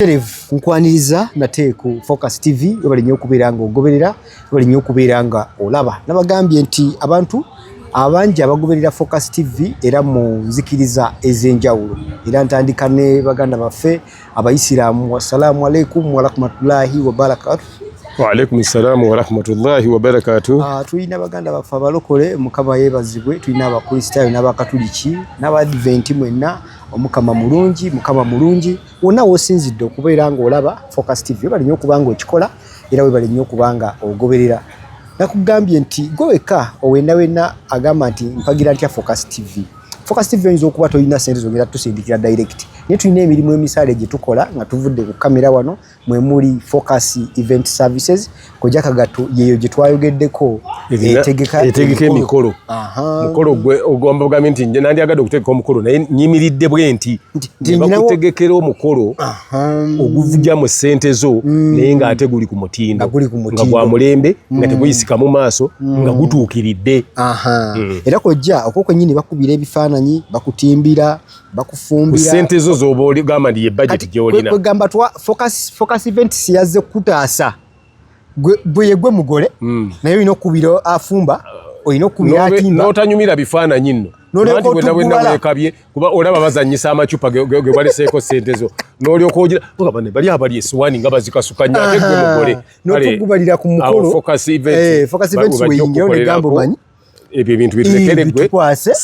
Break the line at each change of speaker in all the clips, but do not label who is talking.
Terevu nkwaniriza nate ku Focus TV. Webale nnyo okubeera nga ogoberera, webale nnyo okubeera nga olaba. Nabagambye nti abantu abangi abagoberera Focus TV era mu nzikiriza ez'enjawulo, era ntandika ne baganda baffe Abayisiraamu. Wassalaamu alaikum warahmatullahi wabarakatu.
Waalaikum salaamu warahmatullahi wabarakatu.
Tulina baganda baffe abalokole, Mukama yeebazibwe. Tulina Abakristaayo n'Abakatuliki n'Abadventi mwenna, Omukama mulungi, Mukama mulungi. Wonna w'osinzidde okubeera ng'olaba Focus TV, webale nnyo okuba nga okikola era webale nnyo okuba nga ogoberera. Nakugambye nti gwe wekka owenda wenna agamba nti mpagira ntya Focus TV. Focus TV oyinza okuba tolina ssente zogenda tusindikira direct, naye tulina emirimu emisaale gye tukola nga tuvudde ku kamera wano, mwe muli Focus Event Services. Kojja Kagato yeeyo gye twayogeddeko,
etegeka emikolo. Mukolo gwe ogamba ogambye nti nje nandyagadde okutegeka omukolo, naye nyimiridde bwe nti bakutegekera omukolo oguvugya mu ssente zo, naye ng'ate guli ku mutindo, nga gwa mulembe, nga teguyisika mu maaso, nga gutuukiridde.
Era kojja okwo kwennyini bakubira ebifaananyi, bakutimbira, bakufumbira
ku ssente zo z'oba ogamba nti ye budget gy'olina.
Kwegamba twa Focus Events yazze kutaasa gwe, ye gwe mugole, naye olina okukubira afumba, olina okukubira atimba.
N'otanyumira bifaananyi nno
N'olyoka
wenna wenna
otugubala.
Weekabye kuba olaba bazannyisa amacupa ge waleseeko ssente zo, n'olyoka ogira ogamba ne bali abali essuwaani nga bazikasuka nnyo, ate gwe mugole.
N'otugubalira ku
Awo
mukolo.
Focus Events
Focus Events
bajja
weyingira
okukolerako
negamba omanyi
ebyo ebintu biturekere gwe.
Bitukwase.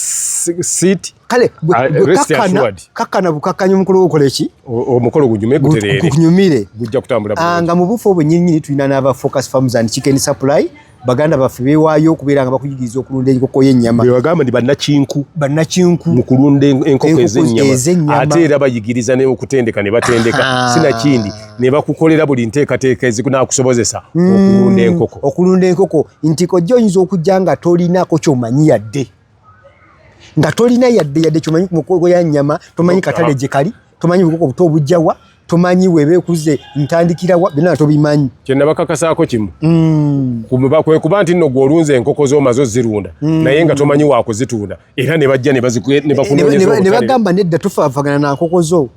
Sit
Kale gwe
rest
kakkana
assured.
Kakkana bukakkanya, omukolo gukola eki?
Omukolo gunyume, gutereere.
Gunyumire.
Gujja kutambula bulungi.
Nga mu bufu obwo nnyinnyini tulina n'aba Focus Farms and Chicken Supply, baganda baffe beewaayo okubeera nga bakuyigiriza okulunda enkoko y'ennyama.
Bwe bagamba nti bannakinku
bannakinku
mu kulunda enkoko
Enkoko
ez'ennyama.
Ez'ennyama.
Ate era bayigiriza ne okutendeka ne batendeka, sinakindi ne bakukolera buli nteekateeka ezinakusobozesa okulunda enkoko.
Okulunda enkoko, nti kojja oyinza okujja nga tolinako kyomanyi, yadde nga tolina yadde kyomanyi ku nkoko ya nnyama, tomanyi katale gye kali, tomanyi bukoko buto obujjawa, tomanyi weba ekuze ntandikirawa, byonna tobimanyi.
Kyenabakakasaako kimu, kwe kuba nti nno gwe olunze enkoko z'omaze ozirunda, naye nga tomanyi wakuzitunda, era ne bajja ne bakunoonyeza
Ne
obutale.
bagamba nedda, tofaafagana na nkoko zo.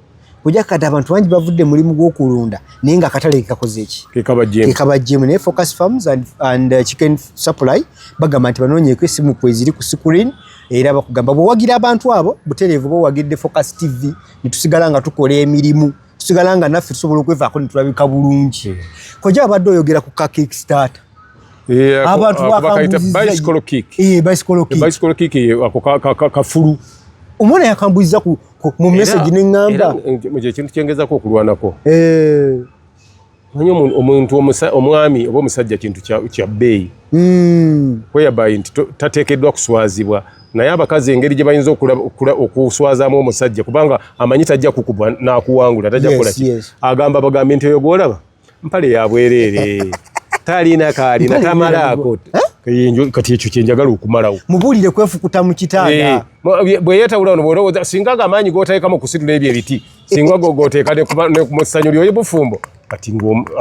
Kujja kati abantu bangi bavudde mulimu gw'okulunda, naye nga akatale kekakoze eki?
Kekabajjemu.
Kekabajjemu. Naye Focus Farms and Chicken Supply bagamba nti banoonyeeko, esimu kweziri ku screen, era bakugamba bwewagira abantu abo butereevu, bwewagidde Focus TV, netusigala nga tukola emirimu, tusigala nga naffe tusobola okwevaako netulabika bulungi. Kojja abadde oyogera ku ka Kickstarter.
Abantu
Abantu
bakayita
bakambuziza
bicycle kick.
Bicycle kick.
Bicycle kick ako kafulu.
Omwana yakambuziza mu message neŋŋamba
Era, ekintu kyengezako okulwanako, manyi omuntu omwami oba omusajja kintu kya bbeeyi, whereby nti tateekeddwa kuswazibwa. Naye abakazi engeri gye bayinza okuswazaamu omusajja, kubanga amanyi tajja kukubwa n'akuwangula, tajja kukola ki, agamba bagambe nti oyo gwolaba mpale ya bwereere, talina kaalina,
Mpale
tamalaako. Kati ekyo kyenjagala okumalawo.
Mubuulire kwefukuta mu kitanda.
Bwe yeetawula wano, bw'olowooza singa ga amaanyi g'oteekamu okusitula ebyo ebiti, singa go g'oteeka ne mu ssanyu lyoyo bufumbo. Kati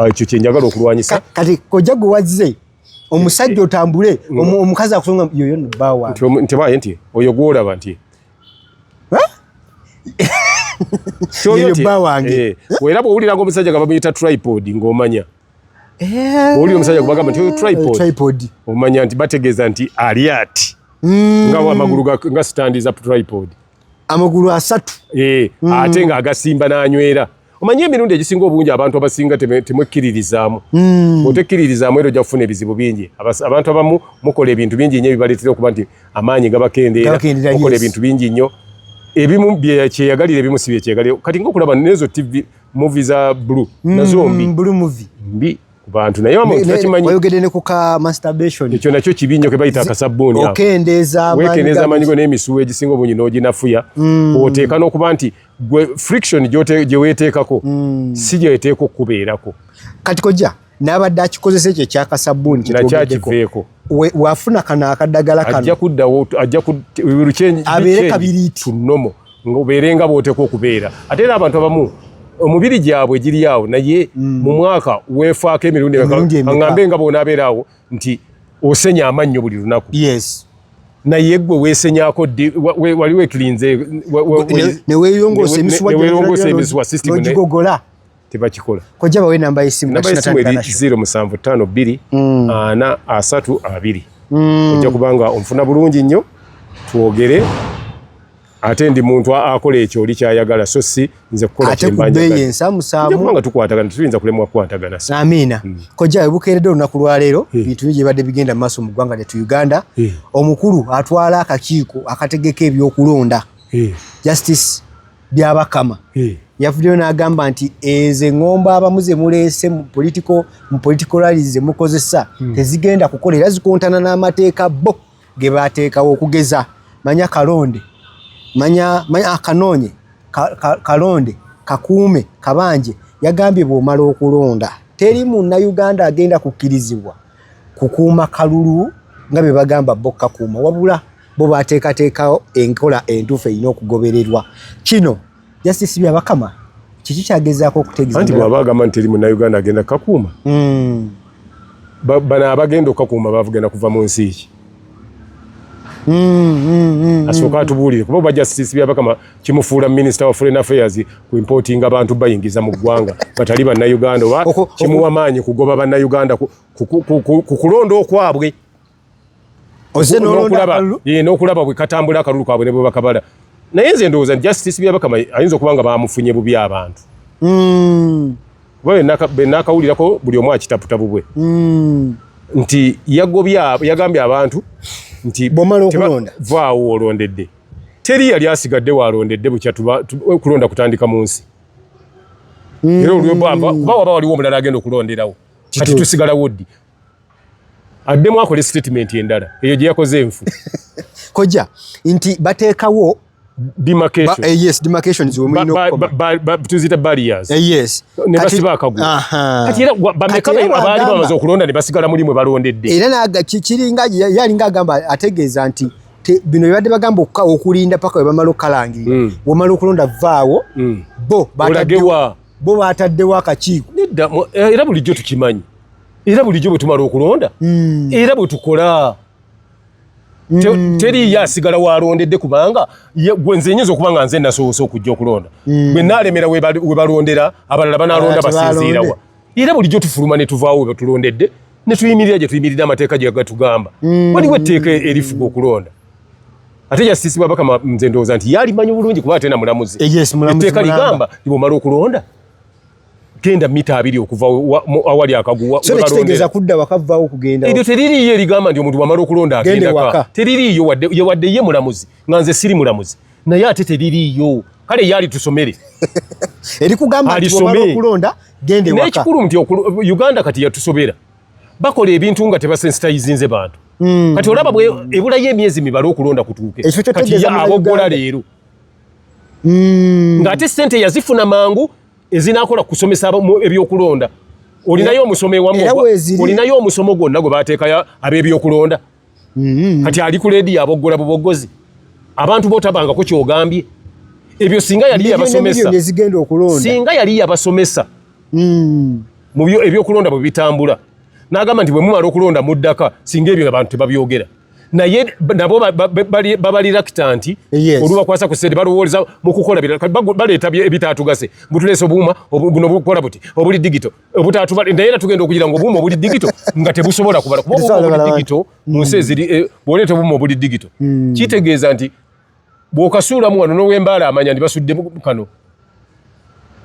ekyo kyenjagala okulwanyisa.
Kati kojja gwe wazze omusajja otambule, omukazi akusonga yoyo no bba wange.
Nti baye nti oyo gw'olaba nti Kyoyo
Yoyo bba wange.
Era bw'owulira ng'omusajja nga bamuyita tripod, ng'omanya owulira omusajja gwe bagamba nti oyo tripod,
Tripod.
Omanya nti bategeeza nti ali ati nga amagulu nga stand za tripod.
Amagulu asatu.
Ate ng'agasimba n'anywera. Omanyi emirundi egisinga obungi abantu abasinga temwekkiririzaamu. Bw'otekkiririzaamu era ojja kufuna ebizibu bingi. Abantu abamu mukola ebintu bingi nnyo ebibaleetera okuba nti amaanyi gabakendeera.
Gabakendeera,
Mukola ebintu bingi nnyo, ebimu byekyeyagalira, ebimu si byekyeyagalira. Kati ngaokulaba nezo TV movie za blue nazo mbi.
Blue movie.
Mbi ku bantu, naye omuntu takimanyi.
Wayogedde ne ku ka masturbation.
Ekyo nakyo kibi nnyo, ke bayita akasabbuuni ako.
Okendeeza amaanyi.
Weekendeeza amaanyi go n'emisuwa egisinga obungi n'oginafuya. Oteeka n'okuba nti gwe friction gye weeteekako si gyeteeka okubeerako.
Kati kojja n'abadde akikozesa ekyo ekyakasabbuuni kyetwogeddeko,
Nakyakiveeko.
Wafuna kano akadagala
Ajja
kano
kuddawo, ajja ku
Abeere kabiriiti.
Tunomo ng'obeere nga bw'oteekwa okubeera. Ate era abantu abamu omubiri gyabwe giri awo, naye mu mwaka weefaako emirundi emeka?
Emirundi emeka?
Aŋŋambe nga bw'onaabeera awo nti osenya amannyo buli lunaku, naye gwe weesenyaako ddi? Wali weekirinze
Ne weeyongoosa emisuwa.
Ne weerongoosa emisuwa, system
N'ogigogola.
Tebakikola.
Kojja, bawe namba y'essimu.
Namba y'essimu eri 0752 4 3 2. Ojja kubanga onfuna bulungi nnyo, twogere. Ate ndi muntu akola ekyo oli kyayagala, so si nze kukola
ate ku bbeeyi ensaamusaamu.
Kubanga tukwatagana, tetuyinza kulemwa kukwatagana.
Amiina. Kojja, webukeeredde olunaku lwaleero, bintu bingi ebibadde bigenda mu maaso mu ggwanga lyattu Uganda. Omukulu atwala akakiiko akategeka ebyokulonda, Justice Byabakama, yavuddeyo n'agamba nti ezo eŋŋombo abamu ze muleese mu political rallies ze mukozesa tezigenda kukola, era zikontana n'amateeka bo ge bateekawo. Okugeza, manya kalonde, manya akanoonye kalonde kakuume kabanje. Yagambye bw'omala okulonda, teri munnayuganda agenda kukkirizibwa kukuuma kalulu nga bwe bagamba bo kakuuma, wabula bo bateekateekawo enkola entuufu erina okugobererwa. Kino Justice Byabakama kiki kyagezaako okutegeeza?
Anti bw'aba agamba nti teri munnayuganda agenda kukakuuma, bano abagenda okukakuuma bavugenda kuva mu nsi ki? Asooka atubuulire, kuba oba Justice Byabakama kimufuula Minisita wa Foreign Affairs ku importinga abantu bayingiza mu ggwanga batali bannayuganda, oba kimuwa maanyi kugoba bannayuganda ku kulonda okwabwe?
Ozze n'olonda akalulu?
N'okulaba bwe katambula akalulu kaabwe ne bwe bakabala. Naye nze ndowooza nti Justice Byabakama ayinza okuba nga bamufunye bubi abantu, kuba bwe naakawulirako buli omu akitaputa bubwe nti yagobye, yagambye abantu nti
Bw'omala okulonda.
Vaawo olondedde, teri yali asigadde waalondedde bukya kulonda kutandika mu nsi. Era olwebwava kuba waba waliwo omulala agenda okulonderawo, kati tusigalawo ddi? Addemu akole statement endala eyo gye yakoze enfu.
Kojja, nti bateekawo
demarcation.
Yes, demarcations we mulina okukoma.
Tuziyita barriers.
Yes.
Ne basiba akaguwa. Kati era bameka
Kati era
abaali
bw'agamba-
bamaze okulonda ne basigala muli mwe balondedde?
Era kiringa yalinga agamba, ategeeza nti bino bibadde bagamba okulinda paka we bamala okukalangirira. Bw'omala okulonda, vaawo. Bo
Olagewa?
Bo bataddewo akakiiko.
Nedda, era bulijjo tukimanyi, era bulijjo bwe tumala okulonda, era bwe tukola, teriiyo asigala walondedde, kubanga gwe nze nyinza okuba nga nze nasoose okujja okulonda, bwe naalemera we balondera, abalala banalonda
Abalala
basinziirawa? Era bulijjo tufuluma ne tuvaawo we batulondedde ne tuyimirira gye tuyimirira amateeka gye gatugamba. Waliwo etteeka erifuga okulonda. Ate Justice Byabakama nze ndowooza nti yalimanyi bulungi, kuba ate na mulamuzi.
Yes, mulamuzi
Etteeka
mulamba.
ligamba nti bw'omala okulonda, genda mita 20 okuva awali akaguwa
So
we balondera.
tekitegeeza kudda wakavaawo kugenda.
Eryo teririiyo erigamba nti omuntu bwamala okulonda
Genda
agenda
ewaka.
ka. Teririiyo, wadde ye mulamuzi nga nze siri mulamuzi, naye ate teririiyo. Kale ye alitusomere.
Erikugamba nti bw'omala
Alisome.
okulonda, genda ewaka.
N'ekikulu nti Uganda kati yatusobera, bakola ebintu nga tebasensitizinze bantu. Kati olaba bwe ebulayo emyezi mibale okulonda kutuuke,
Ekyo
kati
kyotegeeza
ye aboggola
Munnayuganda.
leero, ng'ate sente yazifuna mangu ezinakola kusomesa ebyokulonda. Olinayo omusomo ewamu?
Era weeziri.
Olinayo omusomo gwonna gwe bateekayo ab'ebyokulonda? Kati ali ku leediyo aboggola buboggozi, abantu botabangako kyogambye ebyo. Singa yali
Miliyoni
yabasomesa,
miliyoni ezigenda okulonda.
Singa yali yabasomesa mu byo ebyokulonda bwe bitambula, n'agamba nti bwe mumala okulonda muddaka, singa ebyo abantu tebabyogera. Naye nabo baba reluctant. Olubakwasa ku ssente balowooleza mu kukola birala. Kati baleeta ebitaatugase, butuleese obuuma buno bukola buti obuli digital obutaatubale, naye era tugenda okugira nga obuuma obuli digital nga tebusobola kubala, kuba obuuma
Tebusobola
obuli
kubala.
digital mu nsi eziri bw'oleeta obuuma obuli digital, kitegeeza nti bw'okasuulamu wano n'owembaala amanya nti basudde kano.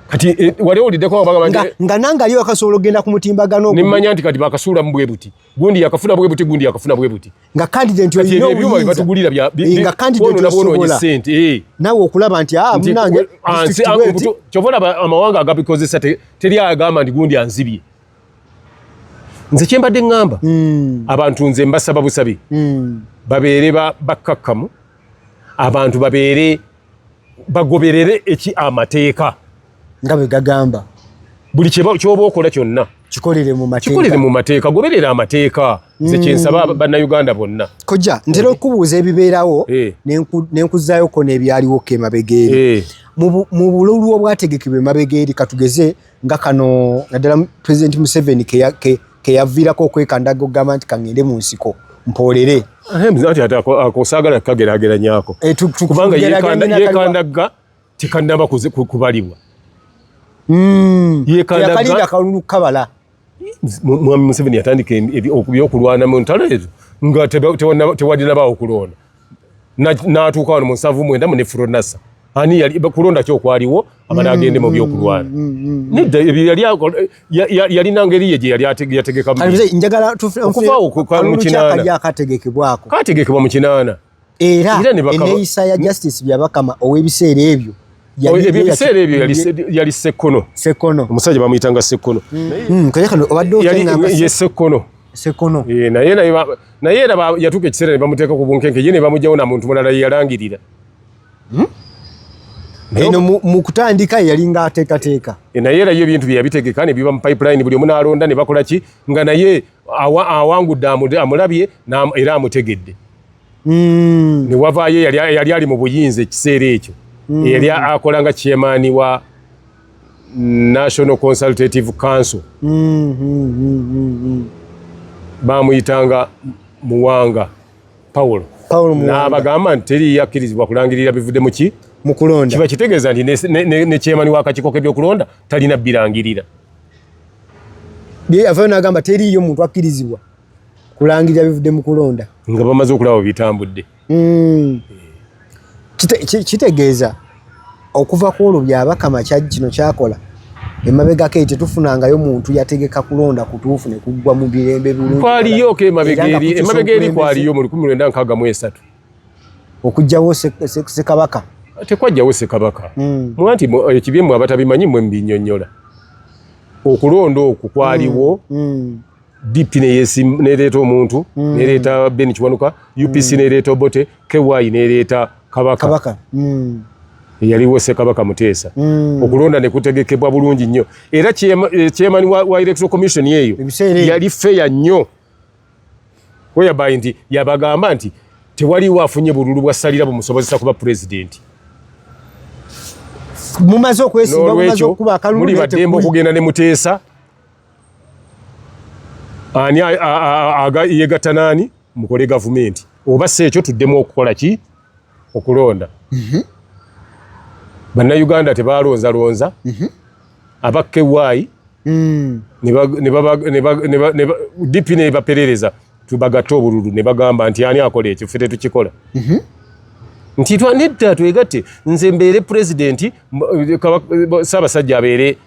Kati wali owuliddeko nga bagamba nti
Nga nange ali wakasobola okugenda ku mutimbagano ogwo.
Nemmanya nti kati bakasuulamu bwe buti, gundi yakafuna bwe buti, gundi yakafuna bwe buti.
Nga candidate
Kati
olina
ebyo ebyuma
obuyinza.
byebatugulira
Nga candidate
bwonoona bwonoonye
osobola
ssente.
Naawe okulaba nti ah,
Nti
munange district bweti.
Kyova olaba amawanga agabikozesa teri agamba nti gundi anzibye. Nze kyembadde ŋŋamba abantu, nze mbasaba busabi, babeere bakkakkamu, abantu babeere bagoberere eki amateeka
nga bwe gagamba.
Buli kyoba okola kyonna
kikolere mu mateeka.
Kikolere mu mateeka, goberera amateeka. Nze kyensaba bannayuganda bonna.
Kojja, ntera okubuuza ebibeerawo nenkuzaayoko n'ebyaliwoko emabega eri. Mu bululu obwategekebwa emabega eri, katugeze nga kano naddala President Museveni keyaviirako okwekandaga okugamba nti kaŋŋende mu nsiko mpoolere.
Anti ate ako saagala kukageraageranyako,
Eh,
kubanga
tugeraageranye n'akaliwa.
yekandagga tekannaba kubalibwa.
Yekalinda kalulu kabala.
Mwami Museveni yatandika ebyokulwana mu ntalo ezo nga tewadinabaawo kulonda, n'atuuka wano mu 79 mu ne Fronasa. Ani yali kulonda ki okwaliwo amala agende mu byokulwana? Nedda, ebyo yalina ngeri ye gye yali yategekamu.
Njagala
okuvaawo mu 80.
Akategekebwako.
Kategekebwa mu 80.
Era enneeyisa ya Justice Byabakama ow'ebiseera ebyo?
Ebiseera ebyo yali Sekkono.
Sekkono.
Omusajja bamuyitanga Sekkono.
Obadde
ye Sekkono.
Sekkono.
Naye naye era yatuuka ekiseera ne bamuteeka ku bunkenke, ye ne bamugyawo na muntu mulala ye yalangirira.
Eno mu kutandika yalinga ateekateeka.
Naye era ye ebintu bye yabitegeka ne biba mu pipeline, buli omu n'alonda ne bakola ki, nga naye awangudde amulabye era amutegedde. Ne wavaayo yali ali mu buyinza ekiseera ekyo, yali akola nga chairman wa National Consultative Council, bamuyitanga Muwanga Paulo. N'abagamba nti teriyo akkirizibwa kulangirira bivudde mu ki?
Mu kulonda.
Kiba kitegeeza nti ne chairman w'akakiiko k'ebyokulonda talina birangirira.
Avayo n'agamba teriiyo muntu akkirizibwa kulangirira bivudde mu kulonda.
Nga bamaze okulaba bitambudde.
Kitegeeza okuva ku olwo Byabakama kino kyakola emabegako eri tetufunangayo muntu yategeka kulonda kutuufu ne kuggwa mu mirembe bulungi.
Kwaliyo ko emabega eri, emabega eri kwaliyo mu 1963.
Okugjawo Ssekabaka.
Tekwajjawo Ssekabaka. Mwanti ekibi mmwe abatabimanyi mmwe mbinyonnyola. Okulonda okwo kwaliwo, DP nereeta omuntu, nereeta Ben Kiwanuka, UPC nereeta Obote, KY nereeta Kabaka.
Kabaka.
Eyaliwo Ssekabaka Muteesa. Okulonda ne kutegekebwa bulungi nnyo, era chairman wa Electoral Commission eyo yali fair nnyo, whereby nti yabagamba nti tewaliwo afunye bululu bwa ssalira bumusobozesa kuba pulezidenti.
Mumaze okwesimba, mumaze okuba akalulu.
Muli baddembe okugenda ne Muteesa, ani yegatta naani, mukole gavumenti, oba si ekyo tuddemu okukola ki? Okulonda. Bannayuganda tebalonzalonza, aba KY DP nebaperereza tubagatte obululu, ne bagamba nti ani akola ekyo, ffe tetukikola, nti nedda, twegatte, nze mbeere pulezidenti, Ssaabasajja abeere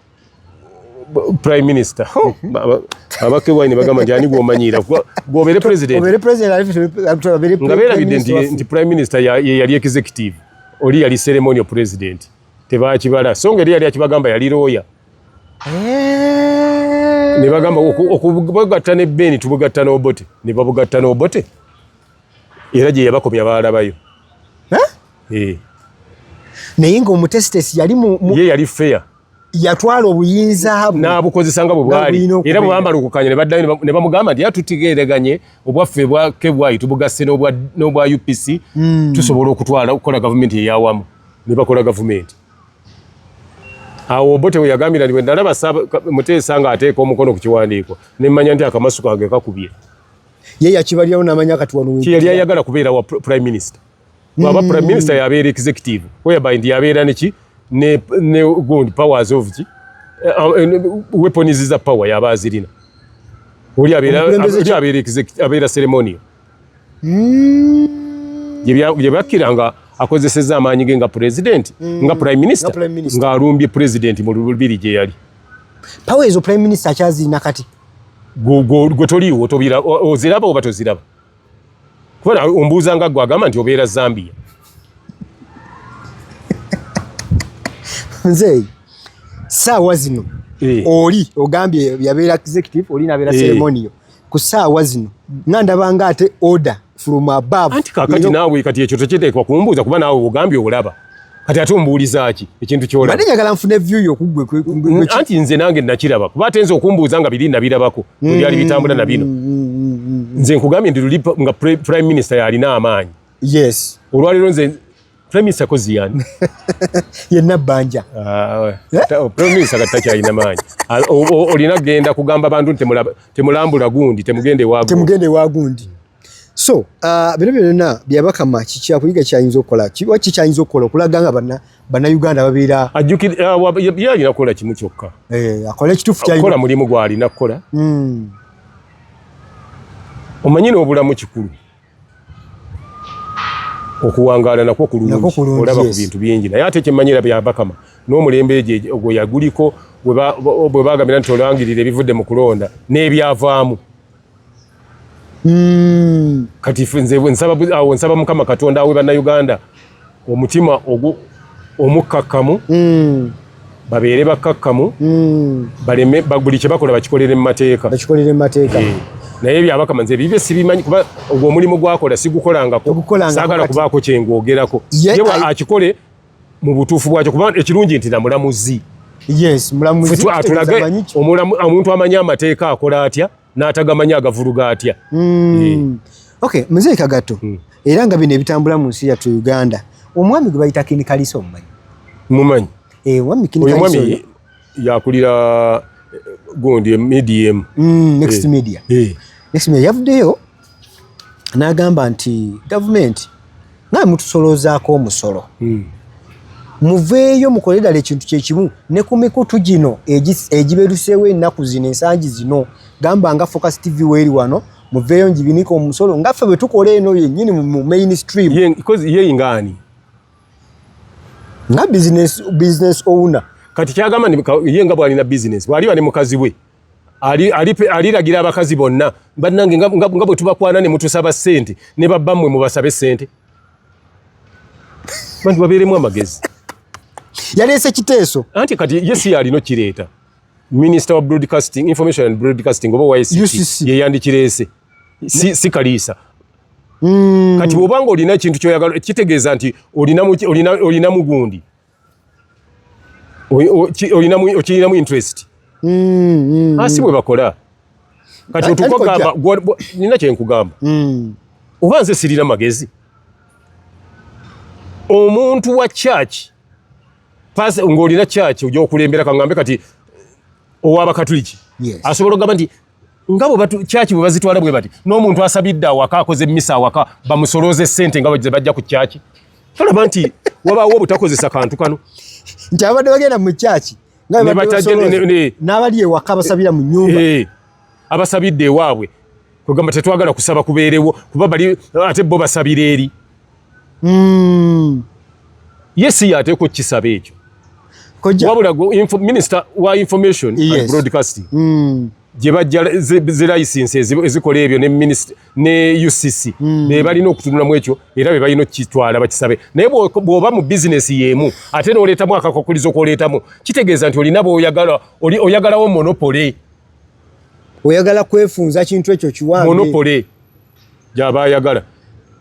prime minister. Aba KY ne bagamba nti ani gwomanyira gwobeere president? Nga beerabidde nti prime minister ye yali executive, oli yali ceremonial president, tebakibala. So nga eri yali akibagamba yali lawyer. Ne bagamba okubugatta ne Ben tubugatta n'Obote, ne babugatta n'Obote, era gye yabakomya baalabayo.
Naye ng'omutesitesi yali
ye yali fair.
Yatwala obuyinza
bwe n'abukozesa nga bwe bwali, era bwe bamala okukanya ne baddayo ne bamugamba nti atutegeeraganye, obwaffe bwa KY tubugasse n'obwa UPC, tusobola okutwala okukola gavumenti eyawamu, ne bakola gavumenti. Awo Obote we yagambira nti bwe nalaba Muteesa ng'ateeka omukono ku kiwandiiko, ne mmanya nti akamasu kange kakubye.
Ye yakibalirawo n'amanya kati wano.
Kyeyali ayagala kubeera wa prime minister. Bwaba prime minister yabeera executive, whereby nti yabeera neki ne gundi powers of ki, weapons za power yaba azirina. Oli abeera executive, abeera ceremonial. Gye bakkira nga akozesezza amaanyi ge nga president, nga prime minister, ng'alumbye president mu lubiri gye yali.
Power ezo prime minister akyazirina kati?
Gwe toliiwo, tobira oziraba oba toziraba? Kuba ombuuza nga gwe agamba nti obeera Zambia.
Nze saawa zino, oli ogambye yabeera executive, oli nabeera ceremonial. Ku saawa zino nga ndabanga ate order from above.
Anti kakati naawe kati ekyo tekiteekwa kumbuuza, kuba naawe ogambye olaba. Kati ate ombuuliza ki ekintu kyolaba?
Mbadde njagala nfune view yo kuggwe.
Anti nze nange nakiraba, kuba ate nze okumbuuza nga biri nabirabako bwe byali bitambula na bino. Nze nkugambye nti luli nga prime minister yalina amaanyi. Olwaleero nze prime minister kozi yani?
Ye Nabbanja.
Prime minister kati takyalina maanyi. Olina kugenda kugamba bantu nti temulambula gundi, temugende ewa gundi.
Temugende ewa gundi. So bino byonna Byabakama kikyakuyiga kyayinza okukola, kiba kikyayinza okukola okulaga nga bannayuganda babeera
Ajjukira ye alina kukola kimu kyokka.
Akole ekituufu
kyalina kukola, mulimu gw'alina kukola. Omanyi n'obulamu kikulu, okuwangaala nakwo
Nakwo
kulungi,
kulungi,
olaba ku bintu bingi. Naye ate kyemmanyira, Byabakama n'omulembe egyo ogwo yaguliko bwe bagambira nti olangirira ebivudde mu kulonda n'ebyavaamu. Kati ffe nze awo nsaba Mukama Katonda awe Bannayuganda omutima omukkakkamu, babeere bakkakkamu, baleme buli kye bakola bakikolere mu mateeka.
Bakikolere mu mateeka.
Naye Byabakama nze ebibye sibimanyi, kuba ogwo omulimu gwakola sigukolangako.
Togukolangako.
Saagala
Kati.
kubaako kyengwogerako.
Ye
ye akikole mu butuufu bwakyo, kuba ekirungi nti namulamuzi.
Yes, mulamuzi.
Ffe atulage
kitegeeza amanyi ki.
Omuntu amanyi amateeka akola atya n'atagamanyi agavuluga atya.
Okay, Muzeeyi Kagato, era nga bino ebitambula mu nsi yattu Uganda, omwami gwe bayita Kin Kalisa omumanyi?
Mumanyi.
Omwami Kin
Oyo
Kalisa
mwami
oyo.
yakulira gundi medium.
Next Media. Next Media yavuddeyo n'agamba nti gavumenti nga mutusoloozaako omusolo, muveeyo mukole ddala ekintu kyekimu ne ku mikutu gino egiberuseewo ennaku zino, ensangi zino, gamba nga Focus TV weeri wano, muveeyo ngibinika omusolo nga ffe bwe tukola eno yennyini mu mainstream.
Ye ngaani?
Nga business owner.
Kati kyagamba nti ye nga bw'alina business, bw'aliba ne mukazi we aliragira abakazi bonna, bannange, nga bwe tubakwana ne mutusaba ssente, ne babbammwe mubasabe ssente. Bantu babeeremu amagezi.
Yaleese kiteeso.
Anti kati ye si yalina okireeta. Minister wa broadcasting, information and broadcasting oba wa ICT
UCC.
ye yandikireese, si Kaliisa. Kati bw'obanga olina ekintu kyoyagala, kitegeeza nti olina mugundi okirinamu interest. Asi bwe bakola kati otukogamba nina kyenkugamba. Oba nze sirina magezi, omuntu wa church ng'olina church ojja okulembera, kaŋŋambe kati ow'abakatuliki asobola okugamba nti nga bwe church bwe bazitwala bwe bati, n'omuntu asabidde awaka, akoze emmisa awaka, bamusolooze ssente nga bwe bajja ku church? Tolaba nti wabaawo obutakozesa kantu kano?
Nti abadde bagenda mu church nga
Ne
bwe badde basolooza, n'abali ewaka basabira mu nnyumba.
Abasabidde ewaabwe, kwegamba tetwagala kusaba kubeerewo kuba bali ate bo basabira eri. Ye si yateeka okukisaba ekyo.
Kojja.
Wabula minister wa information and broadcasting gye bajja zi license ezikola ebyo ne ne UCC, be balina okutunulamu ekyo era be balina okukitwala bakisabe. Naye bw'oba mu bizinesi y'emu ate n'oleetamu akakukulizo k'oleetamu, kitegeeza nti olina bw'oyagala, oyagalawo monopoly.
Oyagala kwefunza kintu ekyo kiwambe.
Monopoly gy'aba ayagala.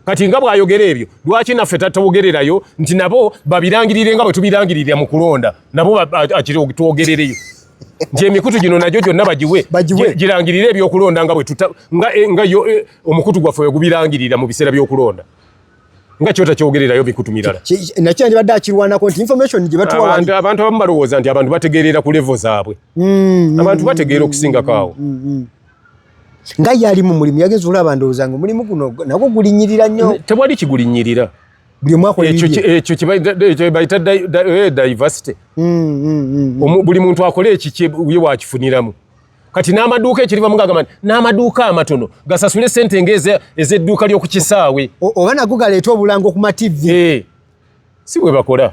Kati nga bw'ayogera ebyo, lwaki naffe tatwogererayo nti nabo babirangirire nga bwe tubirangirira mu kulonda, nabo twogerereyo nti emikutu gino nagyo gyonna bagiwe,
Bagiwe.
Girangirire ebyokulonda nga bwe tuta, nga yo omukutu gwaffe we gubirangirira mu biseera by'okulonda, nga kyo takyogererayo mikutu mirala?
Nakyo yandibadde akirwanako nti information gye batuwa wali.
Abantu abamu balowooza nti abantu bategeerera ku level zaabwe. Abantu bategeera okusingako awo.
Nga ye ali mu mulimu, yagenza olaba, ndowooza nga omulimu guno nagwo gulinyirira nnyo.
Tewali kigulinyirira.
Buli omu akola
Ekyo
ebibye.
Ekyo ekyo bayita diversity. Buli muntu akole ekikye ye wakifuniramu. Kati n'amaduuka ekiriva mugagamba nti n'amaduuka amatono gasasule sente ez'edduuka ly'oku kisaawe.
Oba nago galeeta obulango ku ma TV.
Si bwe bakola.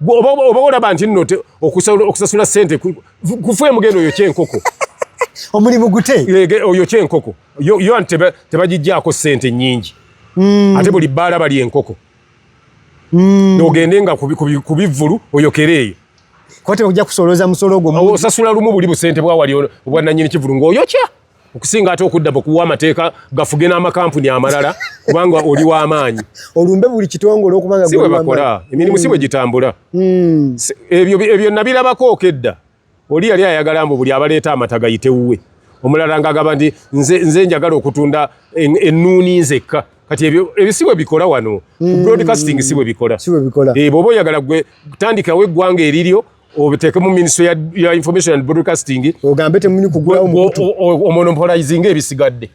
Oba olaba nti nno okusasula sente kufu emugendo oyo kyenkoko.
Omulimu gute.
Oyo kyenkoko. Yo anti tebagiggyako sente nnyingi. Ate buli bbaala bali enkoko. N'ogende nga ku bivvulu oyokere eyo.
Kuba tebajja kusolooza musolo ogwo mungi.
Osasula lumu buli busente bwawali obwannannyini kivvulu ng'oyokya. Okusinga ate okudda mu kuwa amateeka gafuge n'amakampuni amalala kubanga oli w'amaanyi.
Olumbe buli kitongole okubanga
Si bwe
gwe
bakola.
w'amaanyi.
Emirimu si bwe gitambula. Ebyo nabirabako okedda. Oli yali ayagala mbu buli abaleeta amata gayite wuwe. Omulala ng'agamba nti nze njagala okutunda ennuuni nzekka. Kati ebyo si bwe bikola wano. Broadcasting si bwe bikola.
Si bwe bikola.
Bw'oba oyagala gwe tandikawo eggwanga eriryo, oteeke mu ministry ya information and broadcasting.
Ogambe temuli kugulawo mukutu.
Omonopolizinga ebisigadde.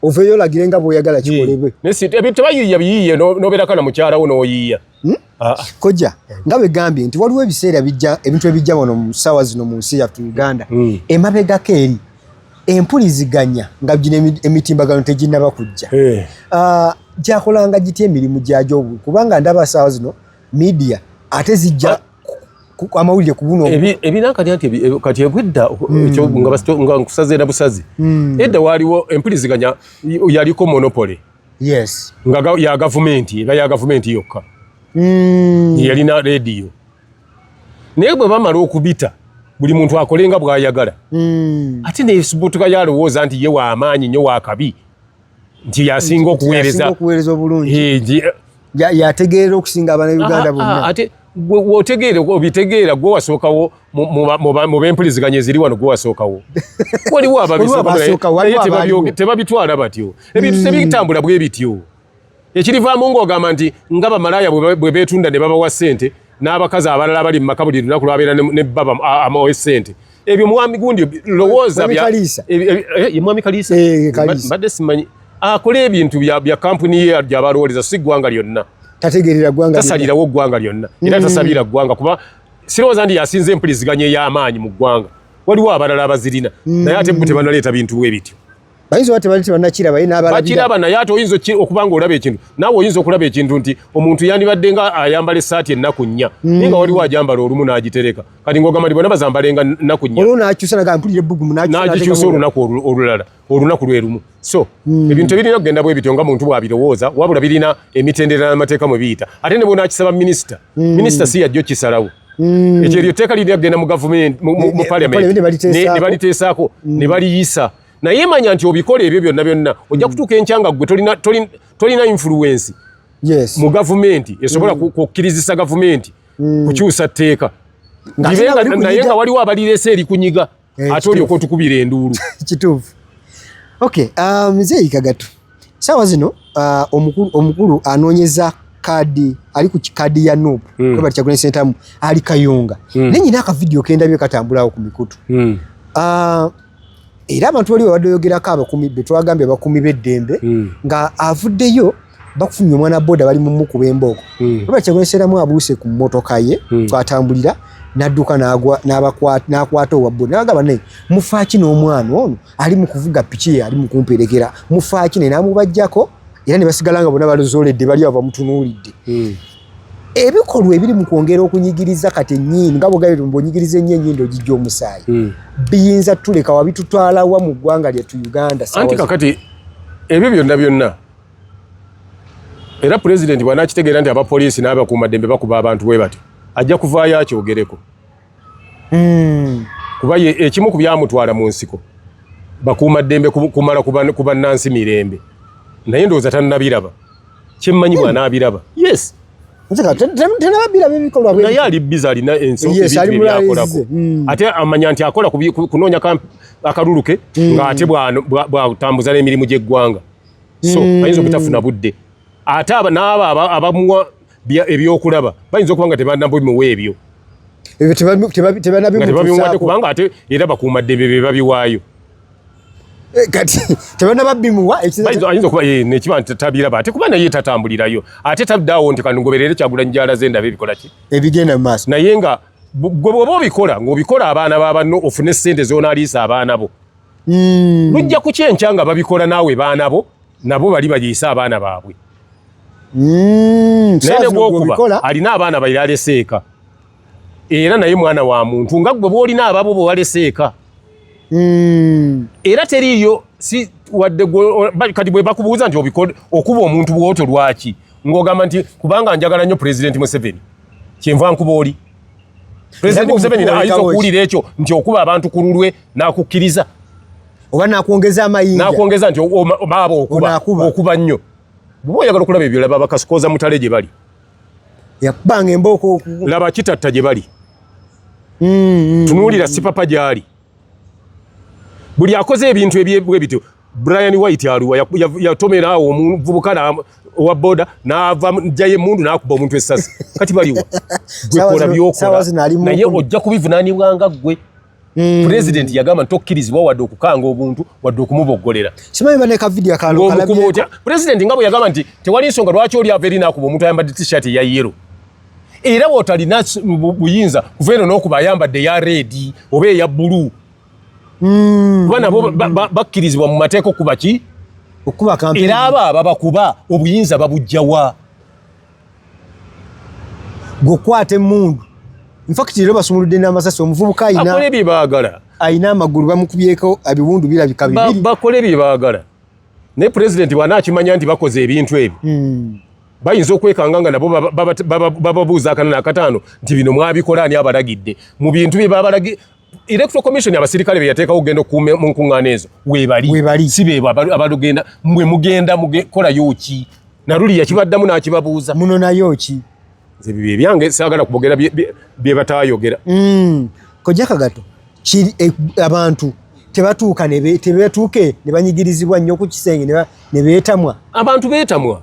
Oveeyo olagire nga bw'oyagala kikolebwe.
Ebintu tebayiiya biyiiye n'obeerako na mukyala wo n'oyiiya.
Ah. Kojja nga bwe gambye nti waliwo ebiseera bijja, ebintu ebijja wano mu ssaawa zino mu nsi yaffe Uganda. Emabegako eri empuliziganya nga gino emitimbagano teginnaba kujja. Ah, gyakolanga gitya emirimu gyagyo? Kubanga ndaba ssaawa zino media ate zijja amawulire ku buno.
Ebinankati nti kati ebwedda ekyo nga nkusaze na busazi. Edda waaliwo empuliziganya yaliko monopoly. Nga ya gavumenti, eba ya gavumenti yokka. Yalina rediyo, naye bwe bamala okubita buli muntu akole nga bw'ayagala. Ate nesibutuka yalowooza nti ye w'amaanyi nnyo, wakabi, nti yasinga okuweereza.
Yasinga okuweereza obulungi.
Eh,
Yategeera okusinga abannayuganda bonna.
Ate gwe wotegeera obitegeera, gwe wasookawo mu b'empuliziganya eziri wano, gwe wasookawo. Waliwo
abasookawo,
ababisookawo,
waliwo
naye
abaaliwo.
Tebabitwala batyo. Ebintu tebitambula bwe bityo. Ekirivaamu ng'ogamba nti nga bamalaaya bwe beetunda ne babawa ssente, n'abakazi abalala abali mu maka buli lunaku lwabeera ne bba amuwa ssente. Ebyo mwami gundi lowooza
Mwami Kaliisa.
Ye mwami Kaliisa.
Eh, Kaliisa.
Mbadde simanyi akola ebintu bya kampuni ye gy'abalowoleza, si ggwanga lyonna.
Tategeerera ggwanga lyonna.
Tasalirawo ggwanga lyonna era tasabira ggwanga, kuba sirowooza nti yasinza empuliziganya ey'amaanyi mu ggwanga. Waliwo abalala abazirina, naye ate bo tebanaleeta bintu bwe bityo.
Bayinza oba tebali tebannakiraba, ye n'abalabira.
Bakiraba, naye ate oyinza okuba nga olaba ekintu, naawe oyinza okulaba ekintu nti omuntu yandibadde nga ayambala essaati ennaku 4, naye nga waliwo ajambala olumu n'agitereka. Kati ng'ogamba nti bonna bazambalenga nnaku 4.
Olwo n'akyusa naga mpulira ebbugumu, n'akyusa
n'agikyusa
n'ateekamu-
olunaku olulala, olunaku lwe lumu. So ebintu tebirina kugenda bwe bityo nga muntu bw'abirowooza, wabula birina emitendera n'amateeka mwe biyita. Ate ne bw'onaakisaba minisita, minisita si yajja okisalawo. Ekyo eryo etteeka lirina kugenda mu gavumenti, mu
parliament
parliament,
ne baliteesaako.
Ne baliteesaako ne baliyisa. Naye manya nti obikola ebyo byonna byonna, ojja kutuuka enkya nga ggwe tolina influence mu gavumenti esobola kukkirizisa gavumenti kukyusa tteeka.
Ng'ate
Libe
nga
naye
likunyiga.
Nga waliwo abalireese erikunyiga, ate olyoka otukubira enduulu.
Kituufu. Okay, Muzeeyi Kagato, saawa zino omukulu anoonyeza kaadi, ali ku kaadi ya NUP, Robert Kyagulanyi Ssentamu ali Kayunga. Naye nyina akavidiyo kendabye katambulawo ku mikutu. Era abantu bali babadde oyogerako abakumi be twagambye abakuumi b'eddembe, nga avuddeyo bakufunye omwana boda bali mumukuba embooko. Robert Kyagulanyi Ssentamu abuuse ku mmotoka ye kwatambulira n'adduka n'akwata owa boda n'agamba, "Naye mufaaki n'omwana ono ali mu kuvuga piki ye, ali mu kumperekera, mufaaki?" Naye n'amubajjako era ne basigala nga bonna balozooledde bali awo bamutunuulidde. Ebikolwa ebiri mu kwongera okunyigiriza kati ennyindo, nga bwogambye bw'onyigiriza ennyo ennyindo ogijja omusaayi, biyinza tuleka wa, bitutwala wa mu ggwanga lyattu Uganda
Anti kakati ebyo byonna byonna, era pulezidenti bw'anaakitegeera nti abapoliisi n'abakuumaddembe bakuba abantu bwe batyo, ajja kuvaayo akyogereko. Kuba ye ekimu ku byamutwala mu nsiko bakuumaddembe kumala ku bannansi mirembe, naye ndowooza tannabiraba. Kyemmanyi bw'anaabiraba, yes.
Tenababiraba ebikolwa
naye ali busy, alina
Yes,
ebintu
ali mulala
byakolako.
ezize.
Ate amanya nti akola kunoonya akalulu ke, ng'ate bw'atambuza n'emirimu gy'eggwanga, so ayinza obutafuna budde. Ate n'abo abamuwa ebyokulaba bayinza okuba nga tebanabimuwa ebyo.
Ebyo
nga tebabimuwadde,
tebanabimutuusaako.
Kubanga ate era bakuumaddembe be babiwaayo.
Kati tebanababimuwa.
Ayinza okuba nekiba nti tabiraba, ate kuba naye tatambulirayo, ate taddaawo nti kangoberere Kyagulanyi gy'alaze ndaba ebikola ki
ebigenda mu maaso.
Naye nga gwe bw'oba obikola ng'obikola abaana ba banno ofune ssente z'onaaliisa abaana bo, lujja kukyenkya nga babikola naawe baana bo nabo bali baliisa abaana baabwe. Naye ne gwokuba alina abaana baire alese eka, era naye mwana wa muntu nga gwe bw'olina ababo bwe walese eka. Era teriiyo si wadde kati bwe bakubuuza nti okuba omuntu bw'otyo lwaki, ng'ogamba nti kubanga njagala nnyo Pulezidenti Museveni, kyenva nkuba oli. Pulezidenti
Era
Museveni
bw'omukuba
ayinza
olekawo ki?
okuwulira ekyo nti okuba abantu ku lulwe n'akukkiriza?
Oba nakwongeza amayinja.
N'akwongeza nti baaba okuba
Onaakuba.
Okuba nnyo. Bw'oba oyagala okulaba ebyo, laba bakasukooza mutale gye bali.
Yakubanga embooko.
Laba Kitatta gye bali. Tunuulira Sipapa gy'ali. Buli akoze ebintu ebyebwe bityo, Brian White aluwa yatomera awo omuvubuka owa boda n'ava jjayo emmundu n'akuba omuntu essasi. Kati baliwa? Gwe
Saawa
kola
zino
byokola,
zino ali mu
naye ojja kubivunaanibwa nga ggwe. President yagamba ntokkirizibwa wadde okukanga obuntu wadde okumuboggolera.
Simanyi bane ka video akalo
kalabye otya president nga bwe yagamba nti tewali nsonga lwaki oli ava eri n'akuba omuntu ayambadde t-shirt eya yellow, era bw'otalina buyinza kuva eno n'okuba ayambadde eya red oba eya bbulu, kuba nabo bakkirizibwa mu mateeka okuba ki?
Okuba
campaign. Era abo ababakuba obuyinza babujjawa?
Gwokwata emmundu. In fact leero basumuludde n'amasasi omuvubuka
ayina bakole bye baagala,
ayina amagulu bamukubyeko ebiwundu birabika bibiri.
Bakole bye baagala, naye pulezidenti bw'anaakimanya nti bakoze ebintu ebyo, bayinza okwekanga nga nabo bababuuza akana n'akataano nti bino mwabikola ani abalagidde mu bintu bye babalagi. Electoral Commission abasirikale be yateekawo okugenda okukuuma mu nkuŋŋaana ezo weebali,
Weebali.
Si beebo abalugenda mwe mugenda mukolayo ki? Naluli yakibaddamu n'akibabuuza.
Muno nayo ki?
Nze bibyo ebyange saagala kubogera bye bataayogera.
Kojja Kagato, kiri abantu tebatuuka tebatuuke ne banyigirizibwa nnyo ku kisenge ne beetamwa.
Abantu beetamwa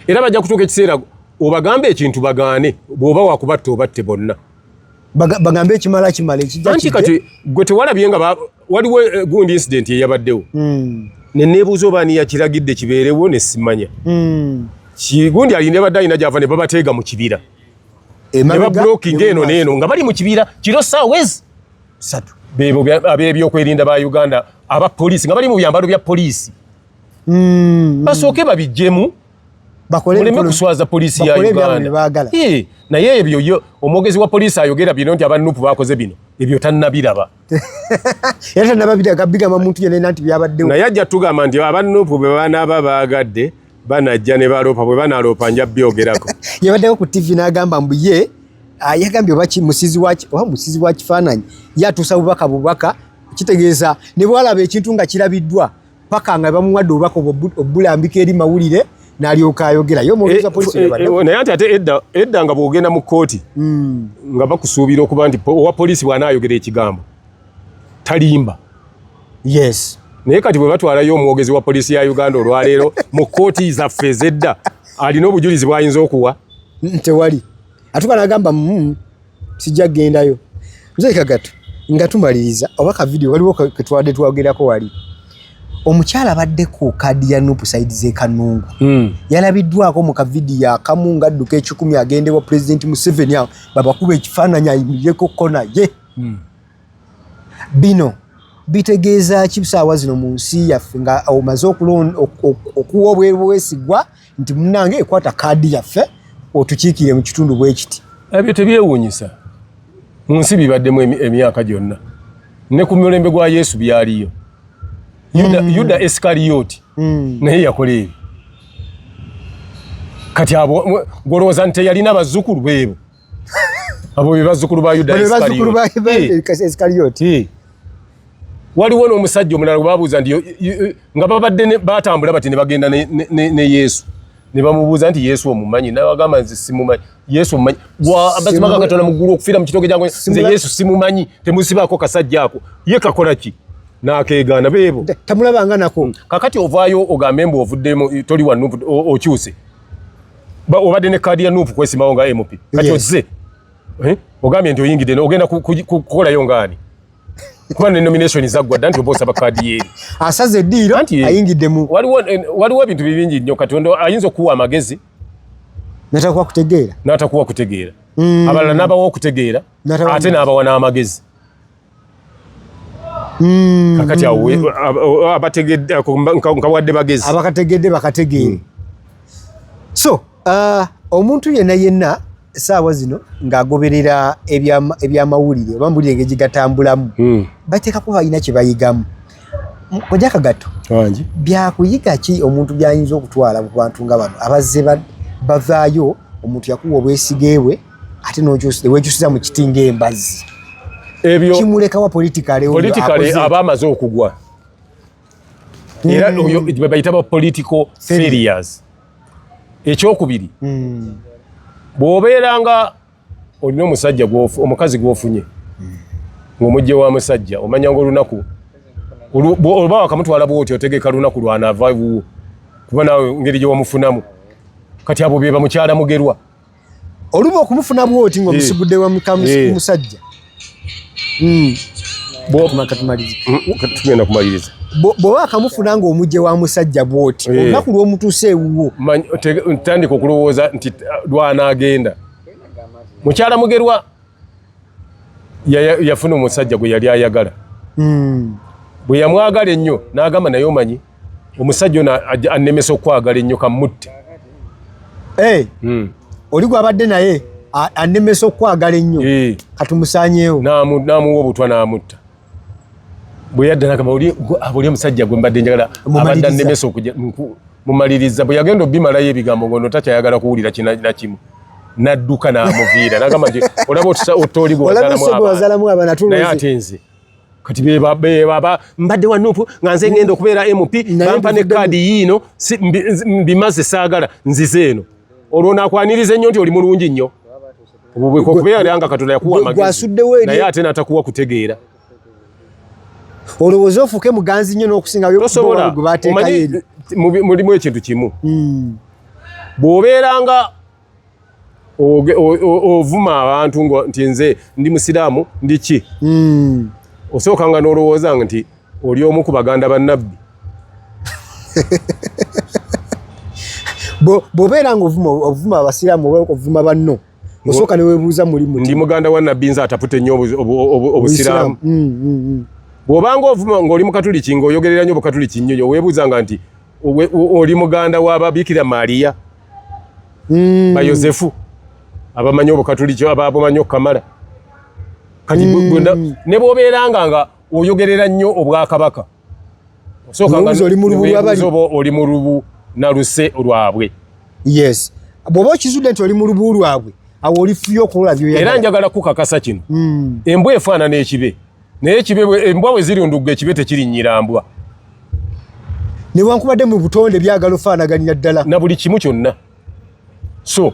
era bajja kutuuka ekiseera obagambe ekintu bagaane, bw'oba wakubatta obatte bonna.
Bagambe ekimala kimala ekijja
Anti
kijje.
Kati gwe tewalabye nga waliwo gundi incident eyabaddewo, ne neebuuza oba ani yakiragidde kibeerewo ne simanya. Kigundi alina badde alina gyava ne babateega mu kibira ne
Emabega,
bablockinga
ne
eno
mu maaso.
N'eno nga bali mu kibira kiro saawa ezi
3.
Beebo ab'ebyokwerinda ba Uganda aba poliisi nga bali mu byambalo bya poliisi, basooke babiggyemu
Bakole
muleme kuswaza poliisi ya
bakole ebyabwe
Uganda.
bye baagala.
Naye ebyo yo omwogezi wa poliisi ayogera bino nti aba NUP bakoze bino, ebyo tannabiraba.
Era tannababiraga bigamba muntu yenna nti byabaddewo.
Naye ajja tugamba nti aba NUP bwe banaaba baagadde banajja ne baloopa, bwe banaloopa nja byogerako.
Yabaddeko ku TV n'agamba mbu ye yagambye oba oba musizi wa kifaananyi ye atuusa bubaka, kitegeeza ne bw'alaba ekintu nga kirabiddwa paka nga bamuwadde obubaka obulambika eri mawulire n'alyoka ayogera. Ye omwogezi wa poliisi yabadde.
Naye ate edda nga bw'ogenda mu kkooti nga bakusuubira okuba nti owa poliisi bw'anaayogera ekigambo talimba. Naye kati bwe batwalayo omwogezi wa poliisi ya Uganda olwaleero mu kkooti zaffe ez'edda, alina obujulizi bw'ayinza okuwa?
Tewali. Atuka n'agamba sijja kugendayo. Muzeeyi Kagato, nga tumaliriza oba ka video waliwo ke twadde twogerako wali, omukyala abadde ku kaadi ya NUP side z'e Kanungu yalabiddwako mu kavidiyo akamu ng'adduka ekikumi agende wa Pulezidenti Museveni awo babakuba ekifaananyi ayimirireko ko naye. Bino bitegeeza ki saawa zino mu nsi yaffe nga omaze okuwa obwesigwa nti munnange ekwata kaadi yaffe otukiikire mu kitundu bwe kiti?
Ebyo tebyewuunyisa, mu nsi bibaddemu emyaka gyonna, ne ku mulembe gwa Yesu byaliyo. Yuda Isikariyoti naye yakola ebyo. Kati abo golowooza nti teyalina bazzukulu? Beebo abo be bazzukulu ba Yuda
Bano bazzukulu ba
Isikariyoti.
Isikariyoti.
Waliwo n'omusajja omulala gwe babuuza nti nga babadde batambula bati ne bagenda ne Yesu ne bamubuuza nti Yesu omumanyi? Nabagamba nze simumanyi. Yesu omumanyi? Amazima ga Katonda mu ggulu okufiira mu kitooke kyange, nze Yesu simumanyi, temusibaako kasajja ako. Ye kakola ki? N'akeegaana. Beebo.
Tamulabanga nako.
Kakati ovaayo ogambe mbu ovuddemu toli wa NUP, okyuse. Obadde ne kaadi ya NUP kwesimawo nga MP, kati ozze, eh? Ogambye nti oyingidde ogenda kukolayo ngaani? Kuba ne nomination zaggwa dda nti oba osaba kaadi yeeri.
Asaze eddiiro.
Anti,
ayingidde mu
waliwo ebintu bibingi nnyo. Katonda ayinza okuwa amagezi
natakuwa kutegeera.
N'atakuwa kutegeera. Abalala n'abawa okutegeera
N'atabawa
ate n'abawa n'amagezi. Kakati awo abategedde nkawadde bagezi.
Abakategedde bakategeere. So omuntu yenna yenna saawa zino ng'agoberera ebyamawulire oba mbulire engeri gigatambulamu, bateekako balina kye bayigamu. Kojja Kagato,
Wangi.
byakuyiga ki omuntu byayinza okutwala mu bantu nga bano abazze bavaayo? Omuntu yakuwa obwesige bwe ate wekyusiza mu kiti ng'embazzi.
Ebyo
kimulekawa politically oyo
politically
akoze?
Aba amaze okugwa era oyo bwe bayita ba political
Failure.
failures. Ekyokubiri, bw'obeera nga olina omusajja omukazi gw'ofunye ng'omujje wa musajja, omanya nga olunaku oba wakamutwala bwoti otegeka lunaku lwanaava wuwo, kuba naawe ngeri gye wamufunamu. Kati abo be bamukyala Mugerwa.
Oluba okumufuna bwoti ng'omusigudde wa musajja.
Tugenda kumaliriza.
Bw'oba akamufuna ng'omujje wa musajja bw'oti, olunaku lw'omutuuse ewuwo
tandika okulowooza nti lwanaagenda. Mukyala Mugerwa yafuna omusajja gwe yali ayagala. Bwe yamwagala ennyo n'agamba, naye omanyi omusajja ono annemesa okwagala ennyo, kamutte.
Oli gwabadde naye annemesa okwagala ennyo, katumusaanyeewo.
N'amuwa obutwa n'amutta. Bwe yadda n'agamba, oli omusajja gwe mbadde njagala abadde annemesa okujja mumaliriza. Bwe yagenda obimalayo ebigambo ngono takyayagala kuwulira nakimu, n'adduka n'amuviira n'agamba nti olaba otta oli
gwe abaana,
naye ate nze kati bebaba mbadde wa NUP nga nze ngenda okubeera MP, bampa ne kaadi yiino, mbimaze, saagala, nzize eno. Olwo nakwaniriza ennyo nti oli mulungi nnyo, okubeera nga Katonda yakuwa amagezi naye ate n'atakuwa kutegeera.
Olowooza ofuuke muganzi nnyo n'okusinga.
Tosobola. Omanyi mulimu ekintu kimu, bw'obeeranga ovuma abantu nti nze ndi musiraamu ndi ki, osooka nga n'olowooza nti oli omu ku baganda ba Nabbi.
Bw'obeera nga ovuma abasiraamu oba ovuma banno, osooka ne weebuuza muli
ndi muganda wa Nabbi nze ataputa ennyo obusiraamu? Bw'obanga ovuma ng'oli mukatuliki, ng'oyogerera nnyo obukatuliki nnyo, weebuuza nga nti oli muganda w'Ababikira Mariya, ba Yosefu abamanyi obukatuliki, ababumanyi okukamala. Kati ne bw'obeeranga nga oyogerera nnyo obwakabaka,
osooka
oli mu lubu naluse lwabwe.
Yes, bw'oba okizudde nti oli mu lubu lwabwe, awo oli fuyo okukola
byoyagala. Era njagala kukakasa kino, embwa efaanana ekibe, naye ekibe embwa bwe zirundugga, ekibe tekirinnyira mbwa.
Newankubadde mu butonde byagala ofaanaganira ddala.
Na buli kimu kyonna. So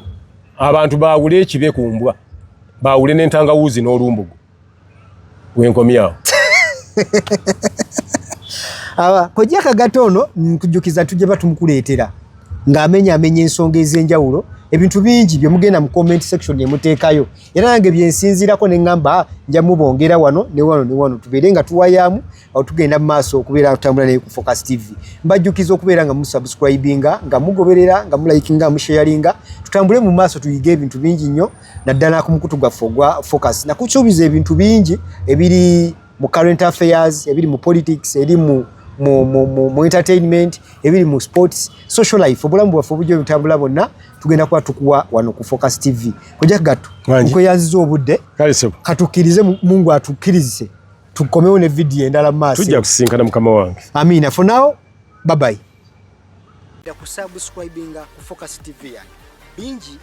abantu baawule ekibe ku mbwa, baawule n'entangawuuzi n'olumbugu. Wenkomyawo.
Aba Kojja Kagato ono nkujjukiza tujje batumukuleetera ng'amenya amenya ensonga ez'enjawulo, ebintu bingi bye mugenda mu comment section emuteekayo, era nange byensinziirako ne ŋŋamba nja mubongera wano ne wano ne wano, tubeere nga tuwayaamu awo tugenda mu maaso okubeera tutambula naye ku Focus TV. Mbajjukiza okubeera nga musubscribinga, nga mugoberera, nga mulikinga, musharinga, tutambule mu maaso tuyige ebintu bingi nnyo, naddala ku mukutu gwaffe ogwa Focus. Nakusuubiza ebintu bingi ebiri mu current affairs, ebiri mu politics, eri mu entertainment, ebiri mu sports, social life, obulamu bwaffe obujja obutambula bonna tugenda kuba tukuwa wano ku Focus TV. Kojja Kagato, nkweyanziza obudde, katukkirize Mungu atukkirize tukomewo ne vidiyo endala mu maaso.
Tujja kusisinkana, mukama wange.
Amina. For now, bye bye. Kusubscribinga ku Focus TV yange bingi.